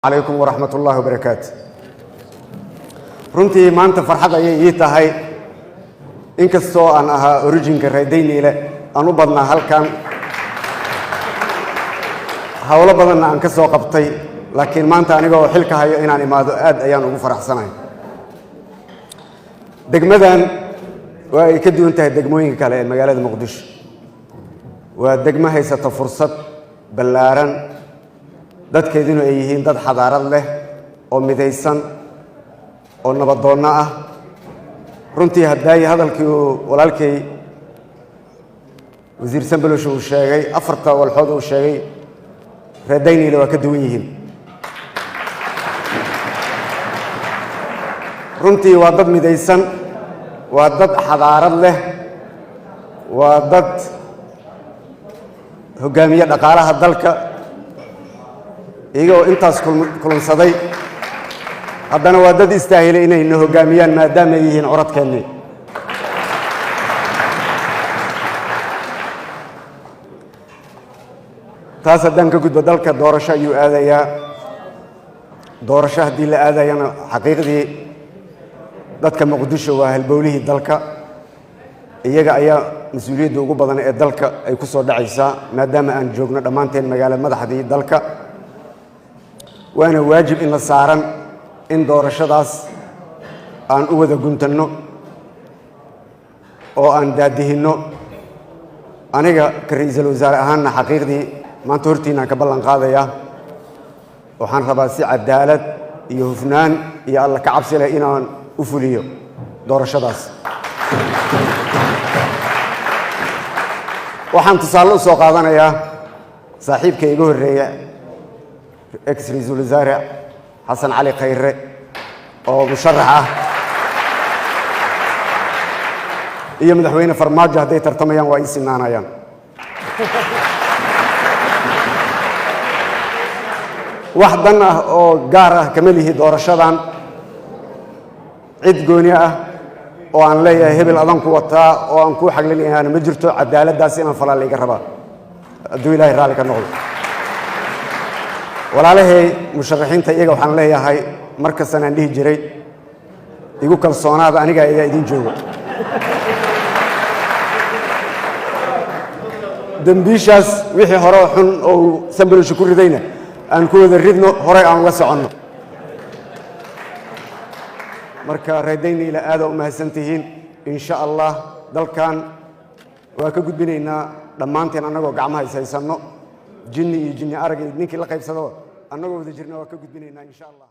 Calaykum waraxmat ullaahi wabarakaatu. Runtii maanta farxad ayay ii tahay. Inkastoo aan ahaa originka reer Dayniile, aan u badnaa halkan, howlo badanna aan ka soo qabtay, laakiin maanta anigoo xilka hayo inaan imaado aad ayaan ugu faraxsanahay. Degmadan waa ay ka duwan tahay degmooyinka kale ee magaalada Muqdisho. Waa degmo haysata fursad ballaaran, dadkeeduna ay yihiin dad xadaarad leh oo midaysan oo nabadoonno ah. Runtii haddaayi hadalkii uu walaalkay wasiir Sambalosh uu sheegay, afarta walxood uu sheegay, reer Dayniile waa ka duwan yihiin. Runtii waa dad midaysan, waa dad xadaarad leh, waa dad hoggaamiye dhaqaalaha dalka. Iyagoo intaas kulunsaday, haddana waa dad istaahilay inayna hoggaamiyaan, maadaama ay yihiin curadkeennii. Taas haddaan ka gudbo, dalka doorasho ayuu aadayaa. Doorasho haddii la aadayana, xaqiiqdii dadka Muqdisho waa halbowlihii dalka. Iyaga ayaa mas-uuliyadda ugu badan ee dalka ay ku soo dhacaysaa, maadaama aan joogno dhammaanteen magaalo madaxdii dalka. Waana waajib in la saaran in doorashadaas aan u wada guntanno oo aan daadihinno. Aniga ka ra-iisul wasaare ahaanna, xaqiiqdii maanta hortiinaan ka ballan qaadayaa, waxaan rabaa si cadaalad iyo hufnaan iyo Alla ka cabsi leh inaan u fuliyo doorashadaas. Waxaan tusaale u soo qaadanayaa saaxiibka iga horreeya, ex ra-iisul wasaare Xasan Cali Khayre, oo musharax ah, iyo madaxweyne Farmaajo. Hadday tartamayaan, waa ii sinaanayaan. Wax dan ah oo gaar ah kama lihi doorashadan. Cid gooni ah oo aan leeyahay hebel adan ku wataa oo aan kuu xaglinayaana ma jirto. Cadaaladdaas inaan falaa layga rabaa, hadduu Ilaahay raalli ka noqdo. Walaalahay musharaxiinta, iyaga waxaan leeyahay, mar kastan aan dhihi jiray, igu kalsoonaada, aniga ayaa idin jooga. Dembiishaas wixii hore oo xun oo uu Sambalosha ku ridayna aan ku wada ridno, horey aan uga soconno. Marka reer Dayniile, aada u mahadsan tihiin. Insha Allah dalkan waa ka gudbinaynaa dhammaanteen annagoo gacmaha is haysanno, jinni iyo jinni arag iyo ninkii la qaybsadaba, annagoo wada jirna waa ka gudbinaynaa, insha Allah.